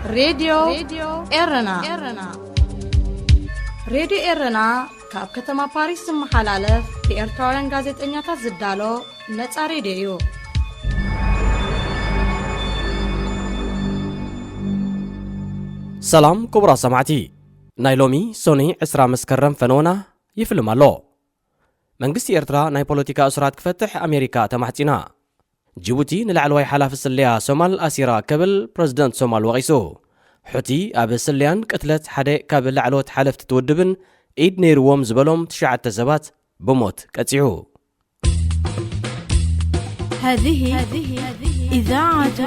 ሬድዮ ኤረና። ሬድዮ ኤረና ካብ ከተማ ፓሪስ ዝመሓላለፍ ብኤርትራውያን ጋዜጠኛታት ዝዳሎ ነጻ ሬድዮ እዩ። ሰላም ክቡራት ሰማዕቲ፣ ናይ ሎሚ ሶኒ ዕስራ መስከረም ፈነወና ይፍልም ኣሎ። መንግስቲ ኤርትራ ናይ ፖለቲካ እሱራት ክፈትሕ ኣሜሪካ ተማሕጺና። ጅቡቲ ንላዕለዋይ ሓላፊ ስለያ ሶማል ኣሲራ ክብል ፕረዚደንት ሶማል ወቒሱ። ሑቲ ኣብ ስለያን ቅትለት ሓደ ካብ ላዕለዎት ሓለፍቲ እቲ ውድብን ኢድ ነይርዎም ዝበሎም ትሽዓተ ሰባት ብሞት ቀጺዑ። هذه إذاعة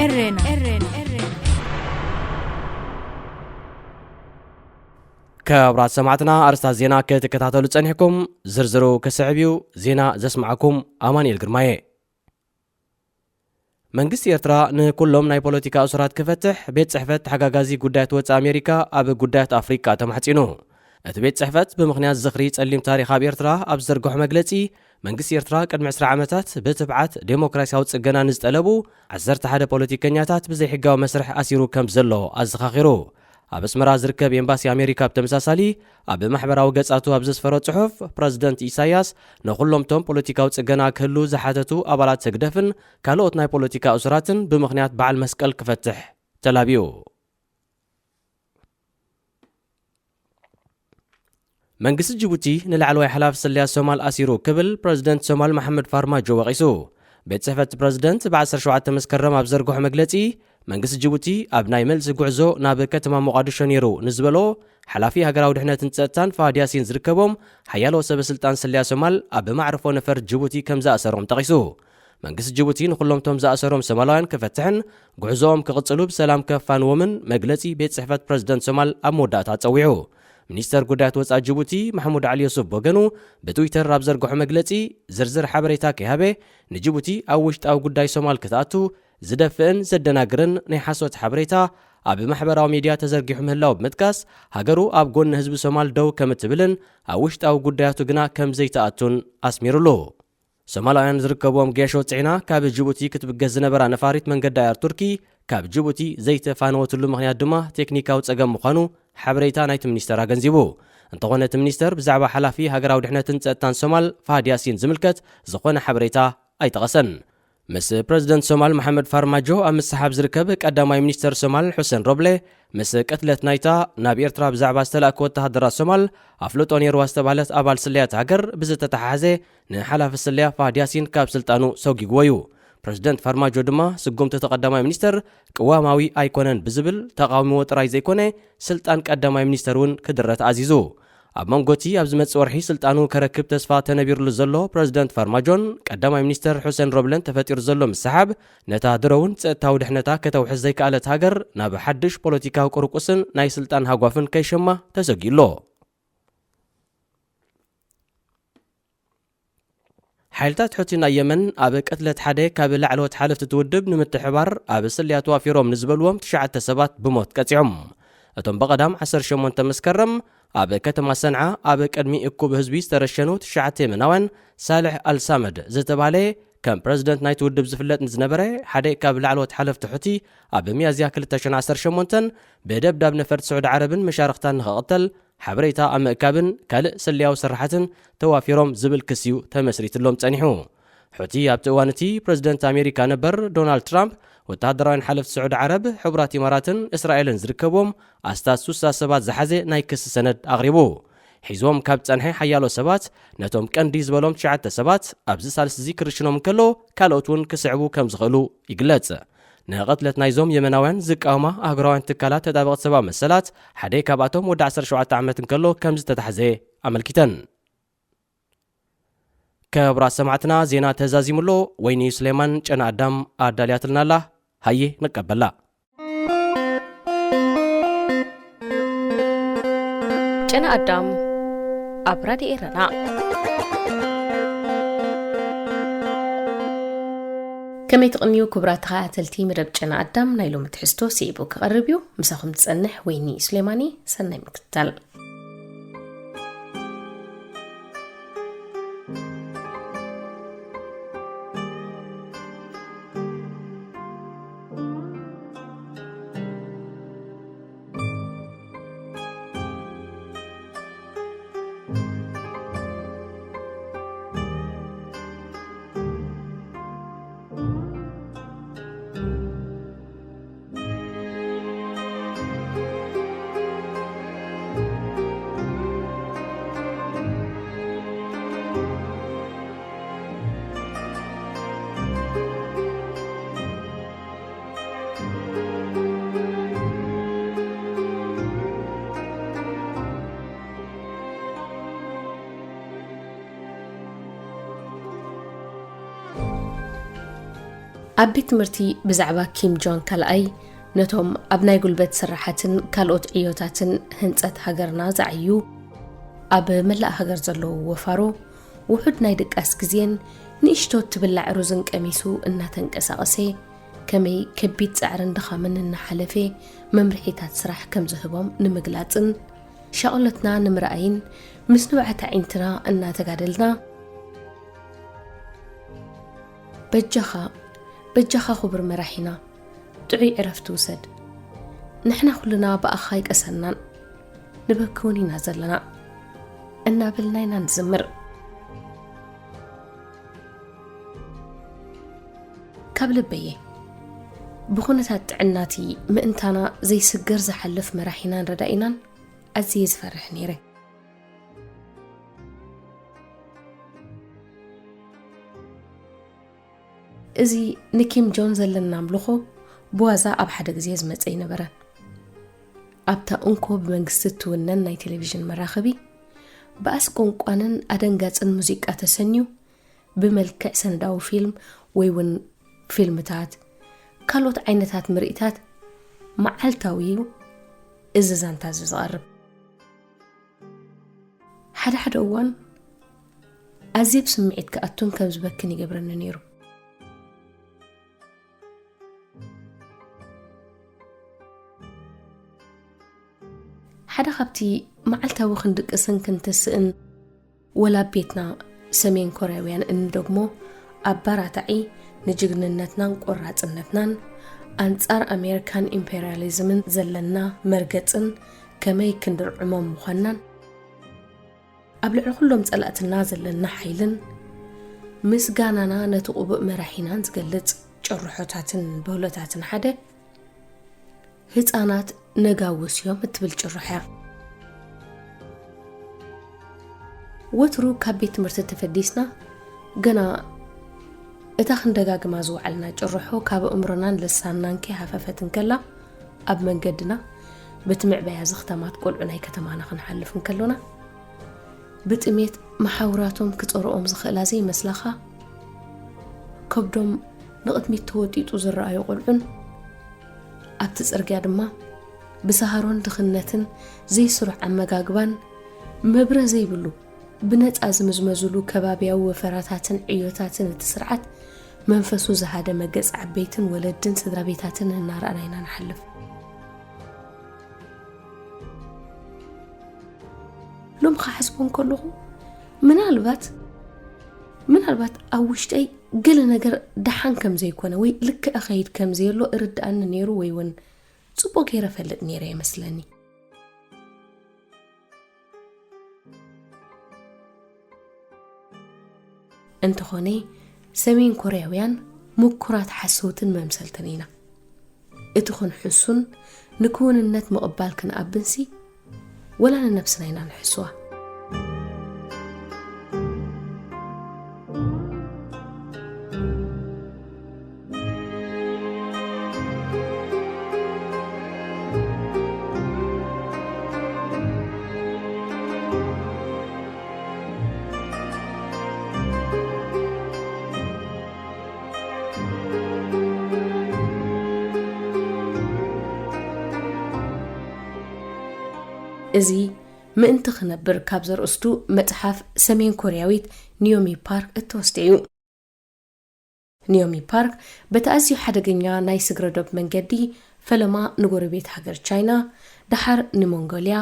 إرنا. ክቡራት ሰማዕትና ኣርስታት ዜና ክትከታተሉ ጸኒሕኩም፣ ዝርዝሩ ክስዕብ እዩ። ዜና ዘስማዕኩም ኣማኑኤል ግርማየ። መንግስቲ ኤርትራ ንኩሎም ናይ ፖለቲካ እሱራት ክፈትሕ ቤት ጽሕፈት ተሓጋጋዚ ጉዳያት ወጻኢ ኣሜሪካ ኣብ ጉዳያት ኣፍሪቃ ተማሕጺኑ። እቲ ቤት ጽሕፈት ብምኽንያት ዝኽሪ ጸሊም ታሪኽ ኣብ ኤርትራ ኣብ ዝዘርግሖ መግለጺ፣ መንግስቲ ኤርትራ ቅድሚ ዕስራ ዓመታት ብትብዓት ዴሞክራሲያዊ ጽገና ንዝጠለቡ ዓሰርተ ሓደ ፖለቲከኛታት ብዘይሕጋዊ መስርሕ ኣሲሩ ከም ዘሎ ኣዘኻኺሩ። ኣብ ኣስመራ ዝርከብ ኤምባሲ ኣሜሪካ ብተመሳሳሊ ኣብ ማሕበራዊ ገጻቱ ኣብ ዘስፈሮ ጽሑፍ፣ ፕረዚደንት ኢሳያስ ንኹሎምቶም ፖለቲካዊ ጽገና ክህሉ ዝሓተቱ ኣባላት ህግደፍን ካልኦት ናይ ፖለቲካ እሱራትን ብምኽንያት በዓል መስቀል ክፈትሕ ተላብዩ። መንግስቲ ጅቡቲ ንላዕለዋይ ሓላፊ ስለያ ሶማል ኣሲሩ ክብል ፕረዚደንት ሶማል መሓመድ ፋርማጆ ወቒሱ። ቤት ጽሕፈት ፕረዚደንት ብ ዓሰርተ ሸውዓተ መስከረም ኣብ ዘርግሖ መግለጺ፣ መንግስቲ ጅቡቲ ኣብ ናይ መልሲ ጉዕዞ ናብ ከተማ ሞቓዲሾ ነይሩ ንዝበሎ ሓላፊ ሃገራዊ ድሕነትን ጸጥታን ፋሃድ ያሲን ዝርከቦም ሓያሎ ሰበ ስልጣን ስለያ ሶማል ኣብ መዕርፎ ነፈርቲ ጅቡቲ ከም ዝኣሰሮም ጠቒሱ። መንግስቲ ጅቡቲ ንኹሎምቶም ዝኣሰሮም ሶማላውያን ክፈትሕን ጉዕዞኦም ክቕጽሉ ብሰላም ከፋንዎምን መግለጺ ቤት ጽሕፈት ፕረዚደንት ሶማል ኣብ መወዳእታ ጸዊዑ። ሚኒስተር ጉዳያት ወጻኢ ጅቡቲ ማሕሙድ ዓሊ ዮሱፍ ብወገኑ ብትዊተር ኣብ ዘርግሖ መግለጺ፣ ዝርዝር ሓበሬታ ከይሃበ ንጅቡቲ ኣብ ውሽጣዊ ጉዳይ ሶማል ክትኣቱ ዝደፍእን ዘደናግርን ናይ ሓሶት ሓበሬታ ኣብ ማሕበራዊ ሚድያ ተዘርጊሑ ምህላው ብምጥቃስ፣ ሃገሩ ኣብ ጎኒ ህዝቢ ሶማል ደው ከም እትብልን ኣብ ውሽጣዊ ጉዳያቱ ግና ከም ዘይትኣቱን ኣስሚሩሉ። ሶማላውያን ዝርከብዎም ጌሾ ጽዒና ካብ ጅቡቲ ክትብገስ ዝነበራ ነፋሪት መንገዲ ኣየር ቱርኪ ካብ ጅቡቲ ዘይተፋነወትሉ ምኽንያት ድማ ቴክኒካዊ ጸገም ምዃኑ ሓበሬታ ናይቲ ሚኒስተር ኣገንዚቡ። እንተኾነ እቲ ሚኒስተር ብዛዕባ ሓላፊ ሃገራዊ ድሕነትን ጸጥታን ሶማል ፋሃድ ያሲን ዝምልከት ዝኾነ ሓበሬታ ኣይጠቐሰን። ምስ ፕረዚደንት ሶማል መሓመድ ፋርማጆ ኣብ ምስሓብ ዝርከብ ቀዳማይ ሚኒስተር ሶማል ሑሰን ሮብለ፣ ምስ ቅትለት ናይታ ናብ ኤርትራ ብዛዕባ ዝተላእኩ ወተሃደራት ሶማል ኣፍልጦ ነይርዋ ዝተባህለት ኣባል ስለያት ሃገር ብዝተተሓሓዘ፣ ንሓላፊ ስለያ ፋሃድ ያሲን ካብ ስልጣኑ ሰጒግዎ እዩ። ፕረዚደንት ፋርማጆ ድማ ስጉምቲ እቲ ቀዳማይ ሚኒስተር ቅዋማዊ ኣይኮነን ብዝብል ተቓዊምዎ ጥራይ ዘይኮነ፣ ስልጣን ቀዳማይ ሚኒስተር እውን ክድረት ኣዚዙ። ኣብ መንጎ እቲ ኣብ ዝመጽእ ወርሒ ስልጣኑ ከረክብ ተስፋ ተነቢርሉ ዘሎ ፕረዚደንት ፋርማጆን ቀዳማይ ሚኒስተር ሑሰን ሮብለን ተፈጢሩ ዘሎ ምስሓብ፣ ነታ ድሮውን ጸጥታዊ ድሕነታ ከተውሕስ ዘይከኣለት ሃገር ናብ ሓድሽ ፖለቲካዊ ቁርቁስን ናይ ስልጣን ሃጓፍን ከይሸማ ተሰጊኡ ኣሎ። ሓይልታት ሑቲ ናይ የመን ኣብ ቅትለት ሓደ ካብ ላዕለዎት ሓለፍቲ እቲ ውድብ ንምትሕባር ኣብ ስለያ ተዋፊሮም ንዝበልዎም ትሽዓተ ሰባት ብሞት ቀጺዖም። እቶም ብቐዳም ዓሰርተ ሸሞንተ መስከረም ኣብ ከተማ ሰንዓ ኣብ ቅድሚ እኩብ ህዝቢ ዝተረሸኑ ትሽዓተ የመናውያን፣ ሳልሕ ኣልሳመድ ዝተባህለ ከም ፕረዚደንት ናይቲ ውድብ ዝፍለጥ ንዝነበረ ሓደ ካብ ላዕለዎት ሓለፍቲ ሑቲ ኣብ ሚያዝያ ክልተ ሽሕን ዓሰርተ ሸሞንተን ብደብዳብ ነፈርቲ ስዑዲ ዓረብን መሻርኽታን ንኽቕተል ሓበሬታ ኣብ ምእካብን ካልእ ስለያዊ ስርሓትን ተዋፊሮም ዝብል ክሲ እዩ ተመስሪትሎም ጸኒሑ። ሑቲ ኣብቲ እዋን እቲ ፕረዚደንት ኣሜሪካ ነበር ዶናልድ ትራምፕ፣ ወተሃደራውያን ሓለፍቲ ስዑዲ ዓረብ፣ ሕቡራት ኢማራትን እስራኤልን ዝርከብዎም ኣስታት ሱሳ ሰባት ዝሓዘ ናይ ክሲ ሰነድ ኣቕሪቡ። ሒዝዎም ካብ ዝጸንሐ ሓያሎ ሰባት፣ ነቶም ቀንዲ ዝበሎም ትሽዓተ ሰባት ኣብዚ ሳልስቲ እዚ ክርሽኖም እንከሎ፣ ካልኦት እውን ክስዕቡ ከም ዝኽእሉ ይግለጽ። ንቕትለት ናይዞም የመናውያን ዝቃወማ ኣህጉራውያን ትካላት ተጣበቕቲ ሰብኣዊ መሰላት፣ ሓደ ካብኣቶም ወዲ ዓሰርተ ሸውዓተ ዓመት እንከሎ ከም ዝተታሕዘ ኣመልኪተን። ክቡራት ሰማዕትና፣ ዜና ተዛዚሙ ኣሎ። ወይኒ ሱሌማን ጨና ኣዳም ኣዳልያትልና ኣላ። ሃየ ንቀበላ። ጨና ኣዳም ኣብ ራድዮ ኤረና። ከመይ ትቕንዩ ክቡራት ተኸታተልቲ መደብ ጨና ኣዳም? ናይ ሎሚ ትሕዝቶ ስዒቡ ክቐርብ እዩ። ምሳኹም ትጸንሕ ወይኒ ሱሌማን እየ። ሰናይ ምክትታል። ኣብ ቤት ትምህርቲ ብዛዕባ ኪም ጆን ካልኣይ፣ ነቶም ኣብ ናይ ጉልበት ስራሓትን ካልኦት ዕዮታትን ህንጸት ሃገርና ዝዓዩ፣ ኣብ መላእ ሃገር ዘለዉ ወፋሮ፣ ውሑድ ናይ ድቃስ ግዜን ንእሽቶ ትብላዕ ሩዝን ቀሚሱ እናተንቀሳቐሰ፣ ከመይ ከቢድ ጻዕርን ድኻምን እናሓለፈ መምርሒታት ስራሕ ከም ዝህቦም ንምግላጽን፣ ሻቕሎትና ንምርኣይን ምስ ንብዓት ኣዒንትና እናተጋደልና፣ በጃኻ፣ በጃኻ ክቡር መራሒና፣ ጥዑይ ዕረፍቲ ውሰድ። ንሕና ኩልና ብኣኻ ኣይቀሰናን፣ ንበኪ እውን ኢና ዘለና፣ እናበልና ኢና ንዝምር። ካብ ልበየ፣ ብኹነታት ጥዕናቲ ምእንታና ዘይስገር ዝሓልፍ መራሒናን ረዳኢናን ኣዝየ ዝፈርሕ ነይረ። እዚ ንኪም ጆን ዘለና ኣምልኾ ብዋዛ ኣብ ሓደ ግዜ ዝመጸ ኣይነበረን። ኣብታ እንኮ ብመንግስቲ እትውነን ናይ ቴሌቪዥን መራኸቢ፣ ብኣስቆንቋንን ኣደንጋጽን ሙዚቃ ተሰንዩ፣ ብመልክዕ ሰነዳዊ ፊልም ወይ እውን ፊልምታት፣ ካልኦት ዓይነታት ምርኢታት መዓልታዊ እዩ እዚ ዛንታ እዚ ዝቐርብ። ሓደ ሓደ እዋን ኣዝየ ብስምዒት ክኣቱን ከም ዝበክን ይገብረኒ ነይሩ። ሓደ ካብቲ መዓልታዊ ክንድቅስን ክንትስእን፣ ወላ ኣብ ቤትና ሰሜን ኮርያውያን እንደግሞ ኣባራታዒ ንጅግንነትናን ቆራጽነትናን፣ ኣንጻር ኣሜሪካን ኢምፔርያሊዝምን ዘለና መርገጽን ከመይ ክንድርዕሞም ምዃንናን፣ ኣብ ልዕሊ ኩሎም ጸላእትና ዘለና ሓይልን ምስጋናና ነቲ ቅቡእ መራሒናን ዝገልጽ ጭርሖታትን በህሎታትን ሓደ፣ ህጻናት ነጋውስ እዮም እትብል ጭርሖ እያ። ወትሩ ካብ ቤት ትምህርቲ ተፈዲስና፣ ገና እታ ክንደጋግማ ዝወዓልና ጭርሖ ካብ ኣእምሮናን ልሳንናን ከይሃፈፈት እንከላ፣ ኣብ መንገድና በቲ መዕበያ ዘኽተማት ቆልዑ ናይ ከተማና ክንሓልፍ እንከሎና፣ ብጥሜት መሓውራቶም ክጸርኦም ዝኽእላ ዘይመስላኻ፣ ከብዶም ንቕድሚት ተወጢጡ ዝረኣዩ ቆልዑን፣ ኣብቲ ጽርግያ ድማ ብሳሃሮን ድኽነትን ዘይስሩዕ ኣመጋግባን መብረ ዘይብሉ ብነጻ ዝምዝመዝሉ ከባብያዊ ወፈራታትን ዕዮታትን እቲ ስርዓት መንፈሱ ዝሃደመ ገጽ ዓበይትን ወለድን ስድራ ቤታትን እናረኣና ኢና ንሓልፍ። ሎም ክሓስቦ እንከለኹ፣ ምናልባት፣ ምናልባት ኣብ ውሽጠይ ገለ ነገር ደሓን ከም ዘይኮነ ወይ ልክዕ ኸይድ ከም ዘየሎ እርድኣኒ ነይሩ ወይ እውን ጽቡቕ ገይረ እፈልጥ ነይረ ይመስለኒ። እንተኾነ፣ ሰሜን ኮርያውያን ምኩራት ሓሰውትን መምሰልትን ኢና። እቲ ክንሕሱን ንክውንነት ምቕባል ክንኣብንሲ፣ ወላ ንነብስና ኢና ንሕስዋ። እዚ ምእንቲ ክነብር ካብ ዘርእስቱ መጽሓፍ ሰሜን ኮርያዊት ኒዮሚ ፓርክ እተወስደ እዩ። ኒዮሚ ፓርክ በቲ ኣዝዩ ሓደገኛ ናይ ስግረ ዶብ መንገዲ ፈለማ ንጎረቤት ሃገር ቻይና፣ ደሓር ንሞንጎልያ፣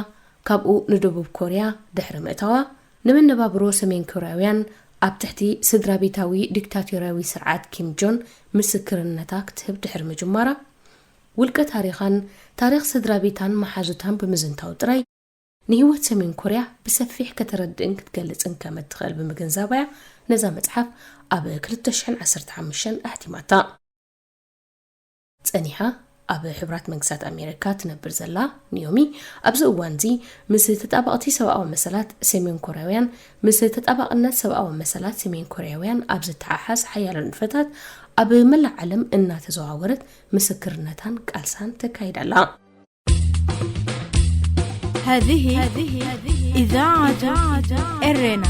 ካብኡ ንደቡብ ኮርያ ድሕሪ ምእታዋ፣ ንመነባብሮ ሰሜን ኮርያውያን ኣብ ትሕቲ ስድራ ቤታዊ ዲክታቶርያዊ ስርዓት ኪም ጆን ምስክርነታ ክትህብ ድሕሪ ምጅማራ፣ ውልቀ ታሪኻን ታሪኽ ስድራ ቤታን መሓዙታን ብምዝንታው ጥራይ፣ ንህይወት ሰሜን ኮርያ ብሰፊሕ ከተረድእን ክትገልጽን ከም እትኽእል ብምግንዛባ እያ ነዛ መጽሓፍ ኣብ ክልተ ሽሕን ዓሰርተ ሓሙሽተን ኣሕቲማታ። ጸኒሓ ኣብ ሕቡራት መንግስታት ኣሜሪካ ትነብር ዘላ ኒዮሚ፣ ኣብዚ እዋንዚ ምስ ተጣባቕቲ ሰብኣዊ መሰላት ሰሜን ኮርያውያን፣ ምስ ተጣባቕነት ሰብኣዊ መሰላት ሰሜን ኮርያውያን ኣብ ዝተሓሓዝ ሓያሎ ንጥፈታት ኣብ መላእ ዓለም እናተዘዋወረት ምስክርነታን ቃልሳን ተካይድ ኣላ። هذه إذاعة إرينا.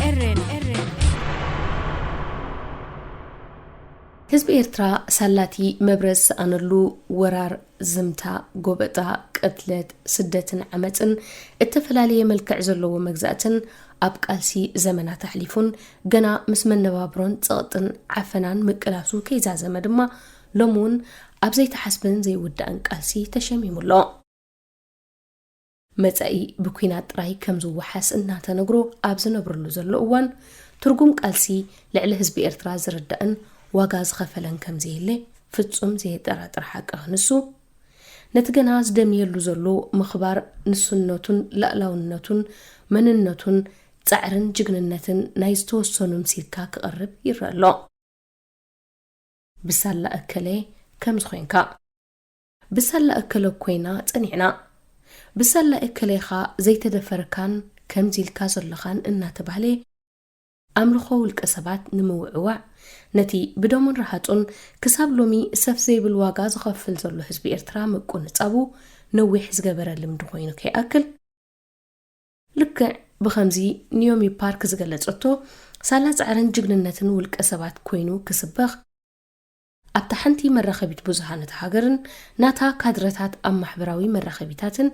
ህዝቢ ኤርትራ ሳላቲ መብረዝ ዝሰኣነሉ ወራር፣ ዝምታ፣ ጎበጣ፣ ቅትለት፣ ስደትን ዓመጽን እተፈላለየ መልክዕ ዘለዎ መግዛእትን ኣብ ቃልሲ ዘመናት ኣሕሊፉን ገና ምስ መነባብሮን ጸቕጥን ዓፈናን ምቅላሱ ከይዛዘመ ድማ ሎሚ እውን ኣብ ዘይተሓስብን ዘይውዳእን ቃልሲ ተሸሚሙ ኣሎ። መጻኢ ብኲናት ጥራይ ከም ዝወሓስ እናተነግሮ ኣብ ዝነብረሉ ዘሎ እዋን፣ ትርጉም ቃልሲ ልዕሊ ህዝቢ ኤርትራ ዝርዳእን ዋጋ ዝኸፈለን ከም ዘየለ ፍጹም ዘየጠራጥር ሓቂ ክንሱ፣ ነቲ ገና ዝደምየሉ ዘሎ ምኽባር ንስነቱን ላእላውነቱን መንነቱን ጻዕርን ጅግንነትን ናይ ዝተወሰኑ ምሲልካ ክቐርብ ይረአ ኣሎ። ብሳላ እከለ ከም ዝኾንካ። ብሳላ እከለ ኮይና ጸኒዕና። ብሳላ እከሌኻ ዘይተደፈርካን ከምዚ ኢልካ ዘለኻን እናተባህለ ኣምልኾ ውልቀ ሰባት ንምውዕዋዕ፣ ነቲ ብደሙን ረሃጹን ክሳብ ሎሚ ሰፍ ዘይብል ዋጋ ዝኸፍል ዘሎ ህዝቢ ኤርትራ ምቁንጻቡ ነዊሕ ዝገበረ ልምዲ ኮይኑ ከይኣክል፣ ልክዕ ብኸምዚ ኒዮሚ ፓርክ ዝገለጸቶ፣ ሳላ ጻዕርን ጅግንነትን ውልቀ ሰባት ኮይኑ ክስበኽ፣ ኣብታ ሓንቲ መራኸቢት ብዙሃን እታ ሃገርን ናታ ካድረታት ኣብ ማሕበራዊ መራኸቢታትን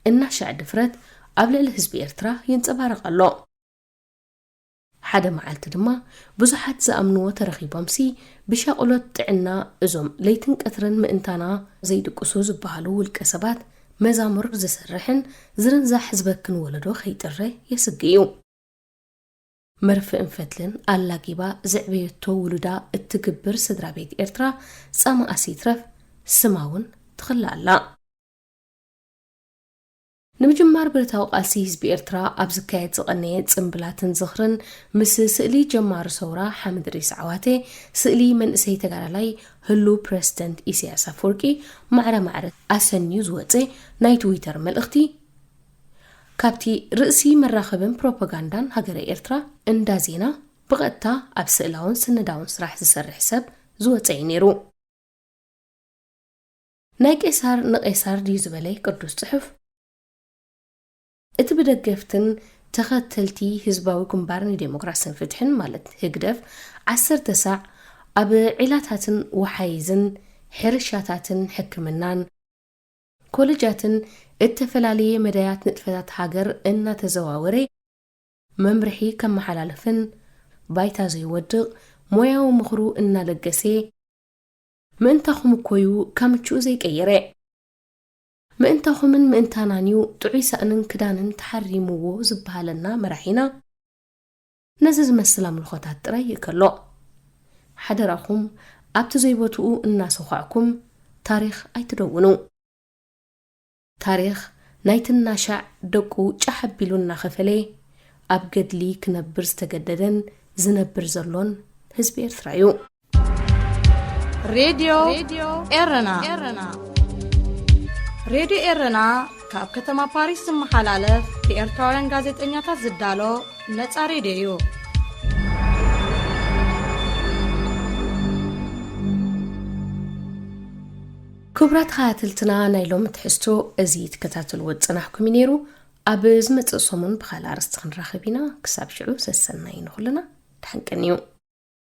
እናሻዕ ድፍረት ኣብ ልዕሊ ህዝቢ ኤርትራ ይንጸባረቕ ኣሎ። ሓደ መዓልቲ ድማ ብዙሓት ዝኣምንዎ ተረኺቦምሲ፣ ብሻቕሎት ጥዕና እዞም ለይትን ቀትርን ምእንታና ዘይድቅሱ ዝበሃሉ ውልቀ ሰባት መዛሙር ዝሰርሕን ዝርንዛሕ ዝበክን ወለዶ ከይጥረ የስግእ እዩ። መርፍእን ፈትልን ኣላጊባ ዘዕበየቶ ውሉዳ እትግብር ስድራ ቤት ኤርትራ ጻማኣስ ይትረፍ ስማ እውን ትኽላእ ኣላ። ንምጅማር ብረታዊ ቃልሲ ህዝቢ ኤርትራ ኣብ ዝካየድ ዝቐነየ ጽምብላትን ዝኽርን ምስ ስእሊ ጀማሪ ሰውራ ሓምድ ሪስ ዓዋተ፣ ስእሊ መንእሰይ ተጋዳላይ ህሉ ፕረሲደንት ኢሳያስ ኣፈወርቂ ማዕረ ማዕረ ኣሰንዩ ዝወጸ ናይ ትዊተር መልእኽቲ፣ ካብቲ ርእሲ መራኸብን ፕሮፓጋንዳን ሃገረ ኤርትራ እንዳ ዜና ብቐጥታ ኣብ ስእላውን ስነዳውን ስራሕ ዝሰርሕ ሰብ ዝወጸ እዩ ነይሩ። ናይ ቄሳር ንቄሳር ድዩ ዝበለ ቅዱስ ጽሑፍ? እቲ ብደገፍትን ተኸተልቲ ህዝባዊ ግንባር ንዴሞክራስን ፍትሕን ማለት ህግደፍ ዓሰርተ ሳዕ ኣብ ዒላታትን ወሓይዝን ሕርሻታትን ሕክምናን ኮለጃትን እተፈላለየ መዳያት ንጥፈታት ሃገር እናተዘዋወረ መምርሒ ከመሓላልፍን ባይታ ዘይወድቕ ሞያዊ ምኽሩ እናለገሰ ምእንታኹም እኮዩ ካምችኡ ዘይቀየረ። ምእንታኹምን ምእንታናንዩ ጥዑይ ሳእንን ክዳንን ተሓሪምዎ ዝበሃለና መራሒና ነዚ ዝመስል ኣምልኾታት ጥራይ ይእከሎ። ሓደራኹም ኣብቲ ዘይቦትኡ እናሰዃዕኩም ታሪኽ ኣይትደውኑ። ታሪኽ ናይቲ እናሻዕ ደቁ ጫሕ ኣቢሉ እናኸፈለ ኣብ ገድሊ ክነብር ዝተገደደን ዝነብር ዘሎን ህዝቢ ኤርትራ እዩ። ሬድዮ ኤረና። ሬድዮ ኤረና ካብ ከተማ ፓሪስ ዝመሓላለፍ ብኤርትራውያን ጋዜጠኛታት ዝዳሎ ነጻ ሬድዮ እዩ። ክቡራት ተኸታተልትና፣ ናይ ሎሚ ትሕዝቶ እዚ ትከታተልዎ ዝጸናሕኩም እዩ ነይሩ። ኣብ ዝመጽእ ሰሙን ብኻልእ ኣርእስቲ ክንራኸብ ኢና። ክሳብ ሽዑ ሰሰናዩ ንኹልና። ደሓን ቀንዩ።